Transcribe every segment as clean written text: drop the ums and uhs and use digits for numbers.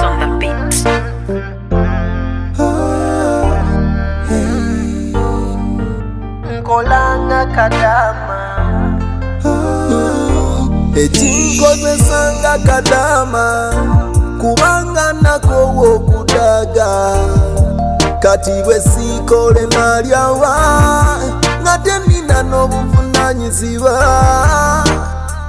Mix on the beat. Nkolanga kadama. Ekinkozesanga kadama kubanga nakowa okudaga kati bwe siikole nalyawa nga tenina n'obuvunanyizibwa.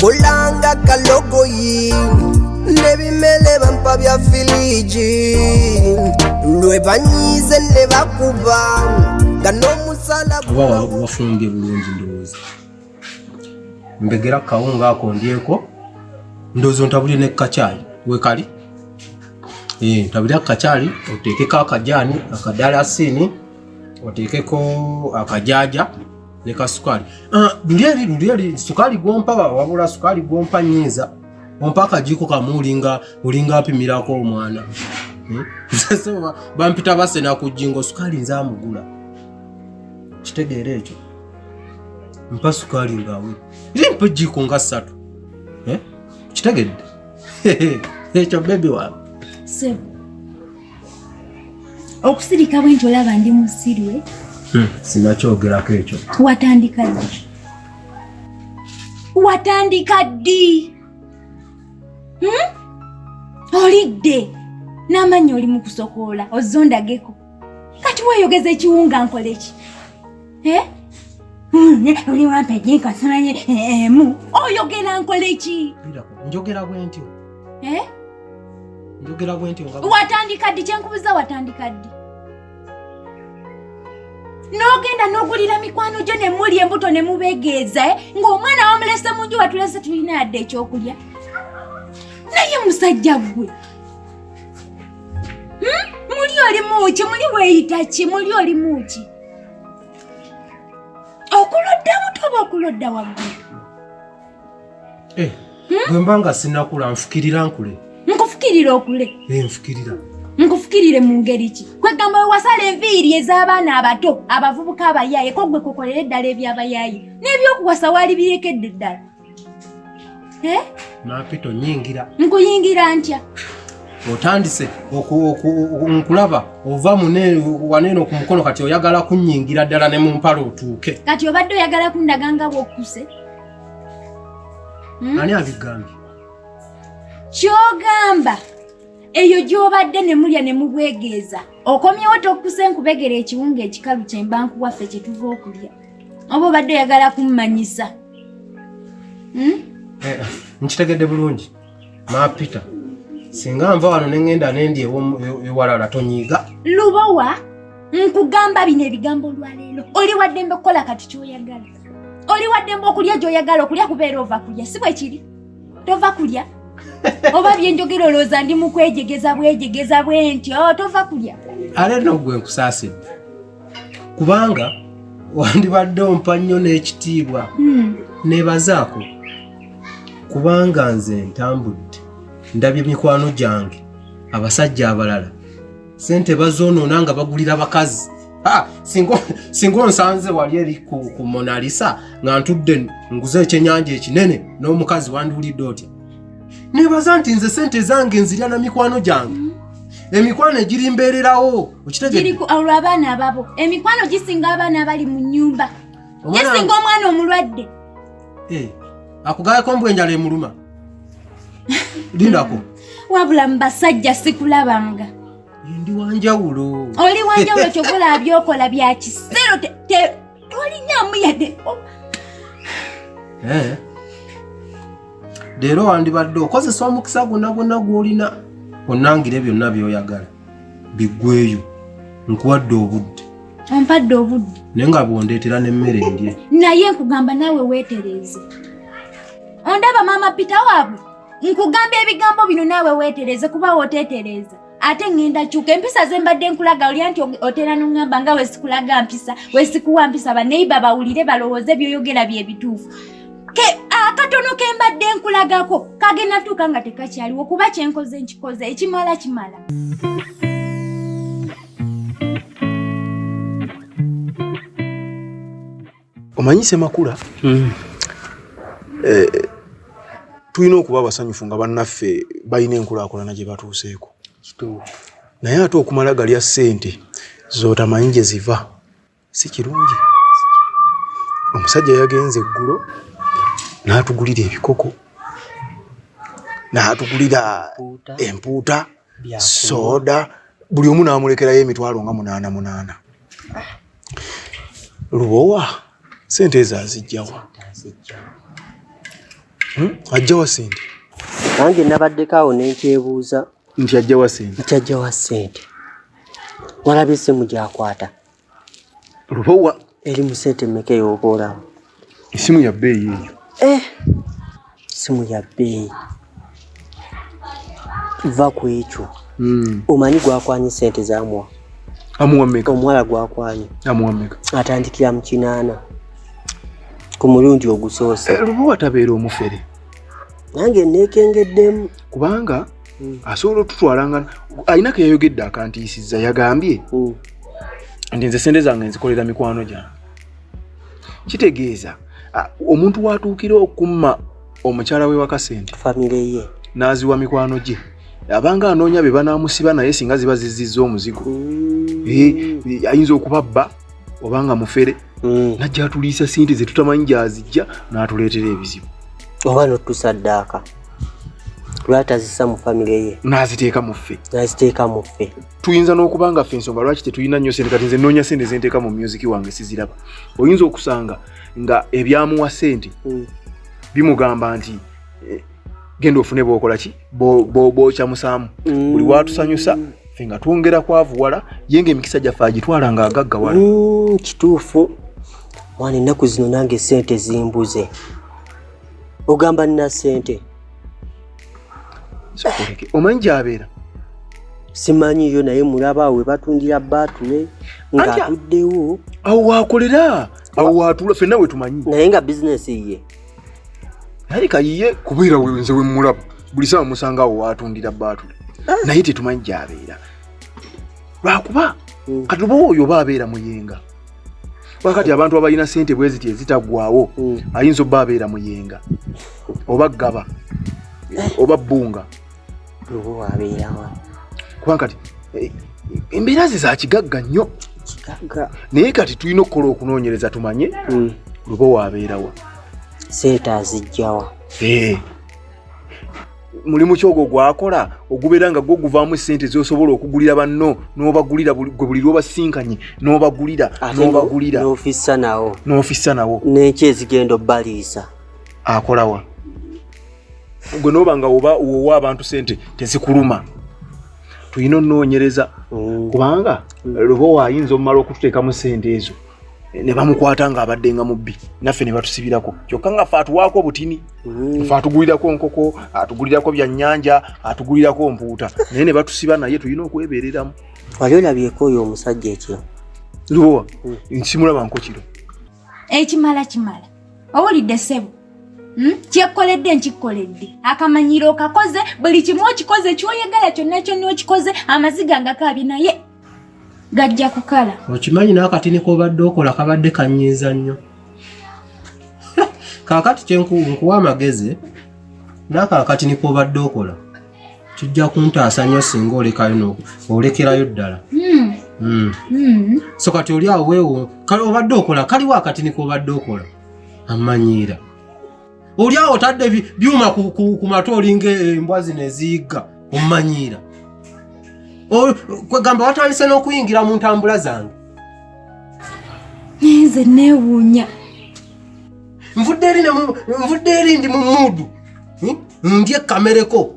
Kulanga kalogoyi n'ebimele bampa bya filiji lwe banyiize ne bakuba nga n'omusala. Oba wafumbye bulungi, ndowooza mbegera kawunga ako ndyeko, ndowooza ontabulire ne kacaayi wekali. Eh, ntabulira kacaali, oteekeko akajaani akadalasiini, oteekeko akajaaja ne kasukaali. Ah, luli eri luli eri sukaali gwompa, wabula sukaali gwompa nyinza ompa akajiiko kamu, olinga olinga apimirako omwana. Hmm? Nze so bampita basena ku jjingo, sukaali nze amugula, kitegeera ekyo. Mpa sukaali ngaawe eri, mpa ejjiiko nga ssatu. Eh? Kitegedde ekyo, baby wange? Sebo, okusirika bwe nti olaba ndi musirwe. Sinakyogerako ekyo. Watandika ddi? Watandika ddi? Hmm? Olidde n'amannya, oli mu kusokoola, ozondageko. Kati weeyogeza ekiwunga, nkole ki? Eh? Oli wampa ejjiiko simanyi emu, oyogera nkole ki? Lindako, njogera bwe ntyo. Eh? Njogera bwe ntyo nga Watandika ddi? Kyenkubuza, watandika ddi n'ogenda n'ogulira mikwano gyo ne muli embuto ne mubegeeza, eh? Ng'omwana wamulese mu nju, watulese tulina yadde ekyokulya. Naye musajja ggwe, Hmm? Muli oli muki? Muli weeyita ki? Muli oli muki? Okulodda buto oba okulodda waggulu? Eh, bwe mba nga sinakula, nfukirira nkule. Nkufukirira okule? Eh, nfukirira. Nkufukirire mu ngeri ki? Kwegamba we wasala enviiri ez'abaana abato, abavubuka, abayaaye, ko gwe kukolera eddala ebyabayaaye n'ebyokuwasa waali birekedde ddala. Eh? Nampito nyingira. Nkuyingira ntya? Otandise nkulaba ova mune waneeno ku mukono, kati oyagala kunnyingira ddala ne mu mpala otuuke. Kati obadde oyagala kundaga nga bwokkuse? Hmm? Ani abigambye? Kyogamba eyo gy'obadde ne mulya ne mubwegeeza, okomyewo tokkuse, nkubegera ekiwunga ekikalu kyemba nkuwaffe kye tuva okulya, oba obadde oyagala kummanyisa? Hmm? Eh, nkitegedde bulungi, ma Peter. Singa nva wano ne ŋŋenda nendi ewalala, tonyiiga. Lubowa, nkugamba bino ebigambo olwaleero, oli waddembe okukola kati kyoyagala, oli waddembe okulya gyoyagala okulya, kubeera ova kulya, si bwe kiri? Tova kulya oba byenjogera olowooza ndi mu kwejegeza bwejegeza bwe ntyo? Tova kulya? Ate nno gwe nkusaasidde, kubanga wandibadde ompa nnyo n'ekitiibwa. Neebazaako kubanga nze ntambudde, ndabye mikwano gyange abasajja abalala sente bazoonoona nga bagulira bakazi. Ah, singa onsanze wali eri ku Monalisa nga ntudde nguze ekyenyanja ekinene n'omukazi, wandiwulidde otya? Nebaza nti nze sente zange nzirya na mikwano gyange, emikwano egirimbeererawo, okitegedde? Giriku olwo abaana ababo, emikwano gisinga abaana abali mu nnyumba. Omwana Gisinga omwana omulwadde. Eh, akugayako mbu enjala emuluma, lindako. Wabula mu basajja sikulabanga. Ndi wanjawulo. Oli wanjawulo, kyokola byokola bya kisero, tolinyamu yadde. Eh. Leero wandibadde okozesa omukisa gwonna gwonna gw'olina onnangire byonna by'oyagala biggweeyo, nkuwadde obudde. Ompadde obudde? Naye nga bw'ondeetera n'emmere ndye. Naye nkugamba naawe weetereeze. Ondaba maama Peter waabwe, nkugamba ebigambo bino, naawe weetereeze, kuba wooteetereeza ate ŋŋenda kyuka empisa ze mbadde nkulaga. Olya nti otera noŋŋamba nga wesikulaga mpisa, wesikuwa mpisa, baneiba bawulire balowooze byoyogera bye bituufu. Ke akatono ke mbadde nkulagako kagenda tuuka nga tekakyaliwo, kuba kyenkoze nkikoze, ekimala kimala. Omanyi Semakula, tulina okuba abasanyufu nga bannaffe balina enkulaakulana gye batuuseeko. Kituufu. Naye ate okumala galya ssente z'otamanyi gye ziva si kirungi. Omusajja yagenze eggulo n'atugulira ebikoko, n'atugulira empuuta, sooda, buli omu n'amulekerayo emitwalo nga 8 8. Lubowa ssente ezo azijjawa? Ajjawa ssente? Nange nabaddeko awo ne nkyebuuza. Nti ajjawa ssente? Nti ajjawa ssente. Walabye essimu gy'akwata? Lubowa. Eri mu ssente mmeka ey'oba olaba? Essimu ya bbeeyi eyo. Essimu ya bbeeyi. Va ku ekyo. Omanyi gwakwanye ssente z'amuwa? Amuwa mmeka? Omuwala gwakwanye. Amuwa mmeka? Atandikira mu 8 ku mulundi ogusoose. Lubowa tabeera omufere. Nange neekengeddemu. Kubanga asobola otutwala nga alina ke yayogedde akantiisizza, yagambye nti nze ssente zange nzikolera mikwano gyange. Kitegeeza omuntu w'atuukira okumma omukyala we waka ssente, famire ye, n'aziwa mikwano gye, abanga anoonya be banaamusiba, naye singa ziba zizizza omuzigo. Ayinza okubabba obanga mufere, n'ajja atuliisa ssente ze tutamanyi gy'azijja n'atuleetera ebizibu. Oba n'otusaddaaka. Lwaki tazissa mu famire ye? N'aziteeka mu ffe. N'aziteeka mu ffe. Tuyinza n'okuba nga ffe ensonga lwaki tetulina nnyo ssente, kati nze nnoonya ssente ze nteeka mu music wange siziraba. Oyinza okusanga nga ebyamuwa ssente bimugamba nti genda ofune bw'okola ki? Bw'okyamusaamu. Buli w'atusanyusa ffe nga twongera kwavuwala, ye ng'emikisa gyaffe agitwala ng'agaggawala. Kituufu. Mwana, ennaku zino nange ssente zimbuze. Ogamba nina ssente? Sokoleke. Omanyi gy'abeera? Simanyiyo, naye mulaba awo we batundira baatule ng'atuddewo. Awo waakolera, awo waatuula, ffenna we tumanyi. Naye nga bizinesi ye. Naye kayiye kubeera nze we mmulaba. Buli ssaawa musanga awo waatundira baatule. Naye tetumanyi gy'abeera. Lwakuba kati oba oyo oba abeera Muyenga. Wakati abantu abalina ssente bwe ziti ezitaggwaawo, ayinza obba abeera Muyenga oba Ggaba oba Bbunga. Lubowa abeerawa? Kubanga kati embeera ze za kigagga nnyo. Kigagga. Naye kati tulina okukola okunoonyereza tumanye Lubowa abeerawa. Ssente azijjawa? Mulimu ki ogwo gw'akola ogubeera nga gwo guvaamu ssente z'osobola okugulira banno n'obagulira gwe buli lw'obasinkanye n'obagulira, n'obagulira. N'ofissa nawo. N'ofissa nawo. N'enki ezigenda obbaliisa. Akolawa? Gwe n'oba nga wowa abantu ssente tezikuluma. Tulina onoonyereza kubanga Lubowa ayinza omumala okututeekamu ssente ezo ne bamukwata ng'abadde nga mubbi, naffe ne batusibirako. Kyokka nga ffe atuwaako obutini. Ffe atugulirako nkoko, atugulirako byannyanja, atugulirako mpuuta, naye ne batusiba, naye tulina okwebeereramu. Wali olabyeko oyo omusajja ekiro? Lubowa, nsimulaba nko kiro. Ekimala kimala. Owulidde ssebo? Kyekkoledde nkikkoledde. Akamanyiiro okakoze, buli kimu okikoze, ky'oyagala kyonna kyonna okikoze, amaziga nga kaabye naye gajja kukala. Okimanyi n'akatini k'obadde okola kabadde kannyiiza nnyo. Kaakati kye nkuwa amagezi, n'ako akatini k'obadde okola kijja kuntaasa nnyo singa olekerayo ddala. So kati oli awo weewo, kale obadde okola, kaliwo akatini k'obadde okola amanyiira. Oli awo otadde byuma ku matu olinga embwa zino eziyigga, omanyiira. Kwegamba watandise n'okuyingira mu ntambula zange. Nze neewuunya. Nvudde eri ne nvudde eri ndi mu muudu. Ndye kamereko.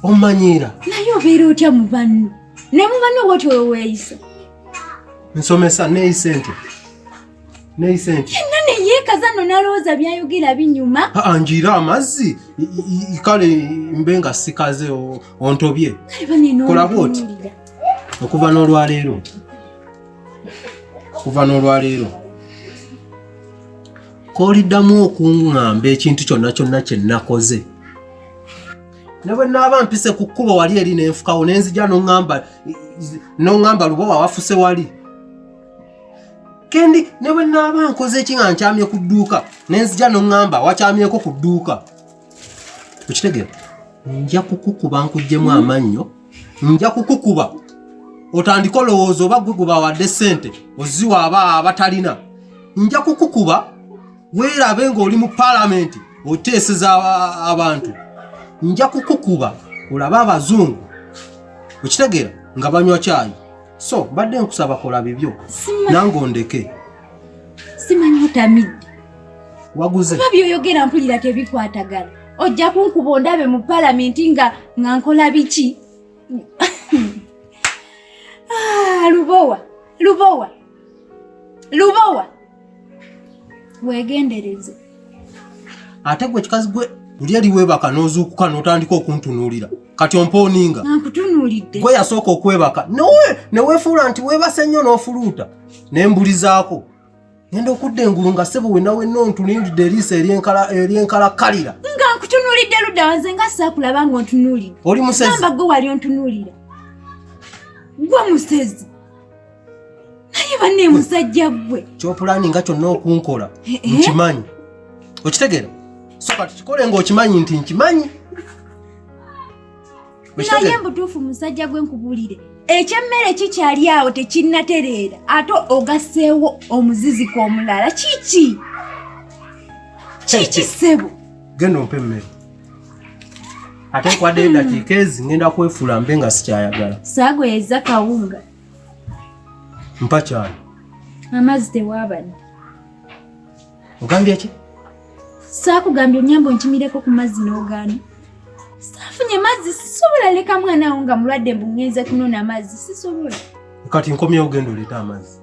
Omanyiira. Naye obeera otya mu banno? Ne mu banno bw'otyo we weeyisa. Nsomesa neeyise ntya? Neeyise ntya? Yenna ne yeekaza nno n'alowooza by'ayogera binyuma. Njiira amazzi, kale mbe nga sikaze ontobye. Kale banne Kola bw'oti. n'ontunuulira. Okuva n'olwaleero. Okuva n'olwaleero. K'oliddamu okuŋŋamba ekintu kyonna kyonna kye nnakoze. Ne bwe nnaaba mpise ku kkubo wali eri ne nfukawo ne nzija n'oŋŋamba Lubowa wafuse wali. Kendi ne bwe nnaaba nkoze eki nga nkyamye ku dduuka ne nzija n'oŋŋamba wakyamyeko ku dduuka. Okitegeera? Nja kukukuba nkuggyemu amannyo, nja kukukuba otandike olowooza oba gwe gwebawadde ssente oziwa aba abatalina. Nja kukukuba weerabe ng'oli mu paalamenti oteeseza abantu. Nja kukukuba olabe abazungu, okitegeera, nga banywa kyayi. So mbadde nkusaba kola bibyo nange ondeke. Simanyi otamidde. Waguze. Kuba byoyogera mpulira tebikwatagana. Ojja kunkuba ondabe mu palamenti nga nkola biki? Lubowa, Lubowa, Lubowa, weegendereze. Ate gwe kikazi gwe luli eri weebaka n'ozuukuka n'otandika okuntunuulira, kati ompooninga. Nkutunuulidde. Gwe yasooka okwebaka ne weefuula nti weebase nnyo n'ofuluuta ne mbulizaako. Ngenda okudda engulu nga ssebo wenna wenna ontunuulidde eriiso ery'enkalakkalira. Nga nkutunuulidde ludda wanze nga saakulaba ng'ontunuulidde. Oli musezi. Gamba gwe wali ontunuulira. Gwe musezi. Naye banne musajja gwe. Ky'opulaninga kyonna okunkola nkimanyi. Okitegeera? So kati kikole ng'okimanyi nti nkimanyi. Naye mbutuufu musajja gwe nkubuulire. Ekyemmere kikyali awo tekinnatereera ate ogasseewo omuziziko omulala. Kiki? Kiki ssebo? Genda ompe emmere. Ate nkwadde eddakiika ezi ngenda kwefuula mbe nga sikyayagala. Saago yezza kawunga. Mpa kyalo. Amazzi tewaabadde. Ogambye ki? Saakugambye onnyambe onkimireko ku mazzi n'ogaana. Saafunye mazzi, sisobola leka mwana wo nga mulwadde mbu ngenze kunona amazzi, sisobola. Kati nkomyewo genda oleete amazzi.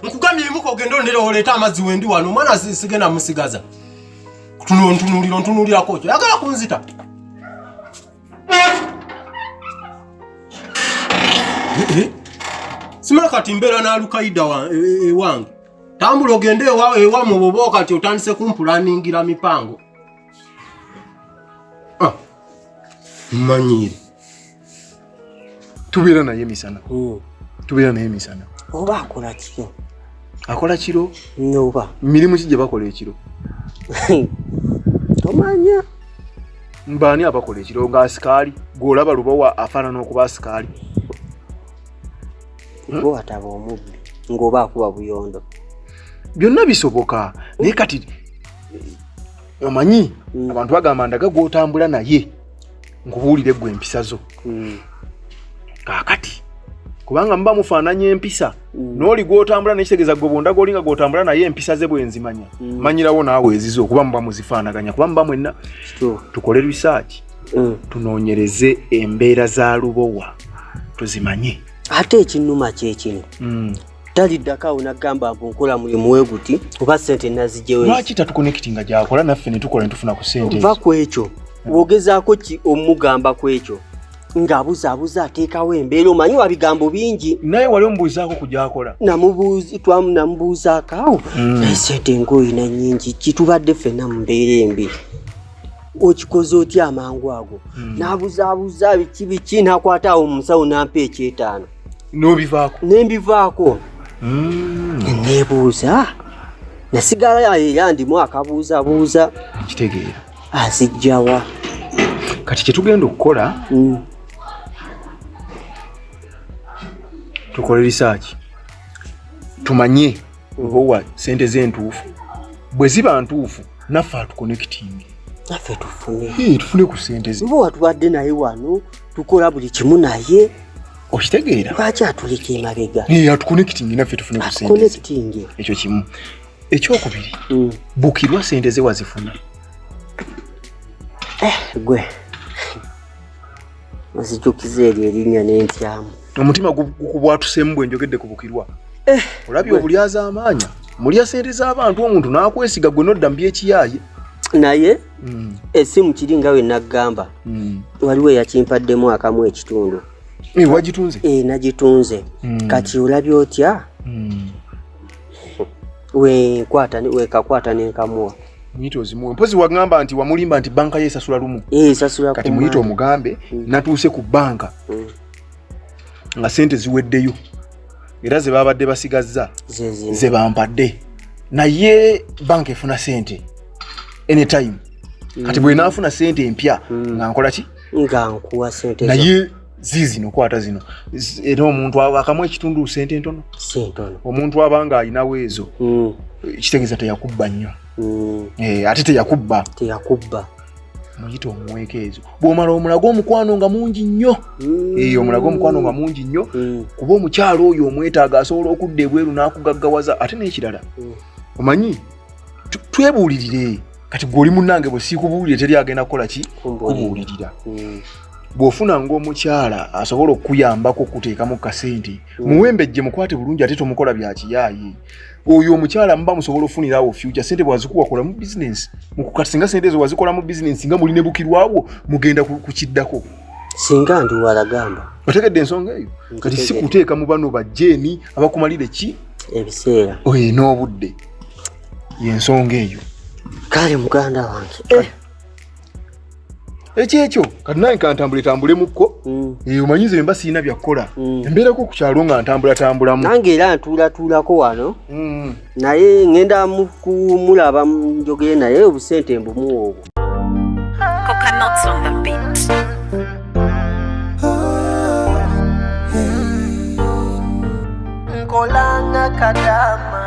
Nkugambye yimuka ogende oleete amazzi wendi wano, omwana sigenda musigaza. Ntunuulira ontunuulirako kyo, oyagala kunzita. Simala kati mbeera n'Alukaida ewange. Tambula ogende ewammwe bw'oba kati otandise kumpulaningira mipango. Mmanyiire. Tubeera naye misana. Tubeera naye misana. Oba akola kiro? Akola kiro? Oba. Mirimu ki gye bakola ekiro? Tomanya. Mbaani abakola ekiro nga asikaali? Gw'olaba Lubowa afaanana okuba asikaali. Gwe wataba omubbi ng'oba akuba buyondo. Byonna bisoboka naye kati omanyi abantu bagamba ndaga gw'otambula naye nkubuulire ggwe empisa zo. Kaakati kubanga muba mufaananya empisa n'oli gw'otambula nekitegeeza gwe bw'ondaga oli nga gw'otambula naye empisa ze bwe nzimanya manyirawo naawe ezizo kuba muba muzifaanaganya kuba muba mwenna. Tukole research tunoonyereze embeera za Lubowa tuzimanye. Ate ekinnuma kye kino. Taliddako awo n'agamba mbu nkola mulimu we guti oba ssente nazigyewo. Lwaki tatuconnectinga gy'akola naffe ne tukola ne tufuna ku ssente ezo? Va ku ekyo. Bw'ogezaako ki omugamba ku ekyo ng'abuzaabuza ateekawo embeera omanyi wa bigambo bingi. Naye wali omubuuzaako ku gy'akola? Namubuuzaako awo. Naye ssente ng'olina nnyingi kitubadde ffenna mu mbeera embi. Okikoze otya amangu ago? N'abuzaabuza biki biki n'akwata awo mu musawo n'ampa ekyetaano. N'obivaako? Ne mbivaako. Neebuuza. Nasigala era ndimu akabuuzabuuza. Nkitegeera. Azijjawa. Kati kye tugenda okukola, tukole research tumanye Lubowa ssente ze ntuufu. Bwe ziba ntuufu naffe atuconnecting. Naffe tufune. Tufune ku ssente ze. Lubowa tubadde naye wano tukola buli kimu naye. Okitegeera? Lwaki atuleka emabega? Atuconnecting naffe tufune ku ssente ze. Ekyo kimu. Ekyokubiri, Bukirwa ssente ze wazifuna. Gwe ozijjukiza eryo erinnya n'entyamu. Omutima gukubwatuseemu bwe njogedde ku Bukirwa. Olabye obulyazaamaanya, mulya ssente z'abantu omuntu n'akwesiga gwe n'odda mu by'ekiyaaye. Naye essimu kiri nga we naggamba, waliwo eyakimpadde akamu ekitundu. Wagitunze? Nagitunze. Kati olabye otya? Wekakwata n'enkamuwa. Muyite ozimuwe. Mpozi wagamba nti wamulimba nti banka ye esasula lumu. Esasula Kati muyite omugambe natuuse ku banka nga ssente ziweddeyo era ze babadde basigazza ze bampadde, naye banka efuna ssente anytime. Kati bwe naafuna sente empya nga nkola ki? Nga nkuwa sente. Naye ziizino kwata zino. Era omuntu akamu ekitundu sente ntono. Omuntu abanga alinawo ezo kitegeeza teyakubba nnyo. Ate teyakubba. Muyite omuweeko ezo. Bw'omala omulaga omukwano nga mungi nnyo. Omulaga omukwano nga mungi nnyo. Kuba omukyalo oyo omwetaaga asobola okudda ebweru n'akugaggawaza ate n'ekirala. Omanyi twebuulirire. Kati gwe oli munnange bwe siikubuulire teri agenda kukola ki? Kubuulirira. Bw'ofuna ng'omukyala asobola okukuyambako okuteekamu kasente, muwembejje mukwate bulungi ate tomukola bya kiyaaye. Oyo omukyala muba musobola ofunirawo future sente bw'azikuwa kola mu bizinensi. Mukukati singa sente ezo wazikola mu bizinensi nga muli ne bukirwawo mugenda kukiddako. Singa ndi walagamba. Otegedde ensonga eyo? Kati si kuteeka mu bano bajjeeni abakumalira ki? Ebiseera. Oye n'obudde. Y'ensonga eyo. Kale muganda wange. Ekyekyo kati nange kantambule tambulemukko. Omanyi nze mba sirina bya kukola. Mbeerako ku kyalo nga ntambulatambulamu. Nange era ntuulatuulako wano. Naye ngenda kumulaba njogere naye obusente mbumuwa obwo. Coconuts on the beat. Nkolanga kadama.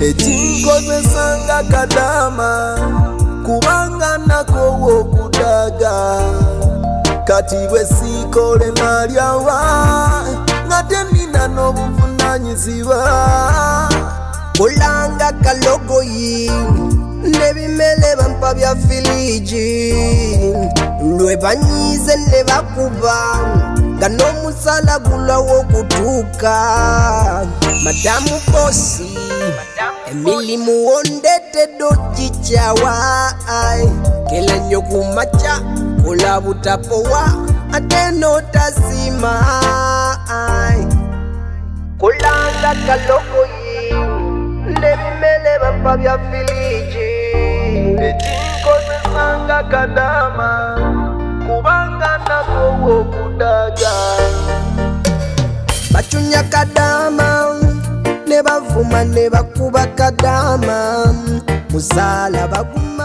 Ekinkozesanga kadama. Kubanga nakowo okudaga. Kati bwe sikole nalyawa ngate nina n'obuvunaanyizibwa. Kulanga kalogoyi n'ebimere bampa bya filiji. Lwe banyiize ne bakuba nga n'omusala gulwawo okutuuka. Madamu Bosi emirimu wondetedde okikyawa. Kela nnyo ku makya kola butapowa ate n'otasiima. Kulanga kalogoyi n'ebimere bampa bya filiji. Ekinkozesanga kadama kubanga nakowo okudaga. Bacunya kadama ne bavuma ne bakuba kadama. Musaala baguma.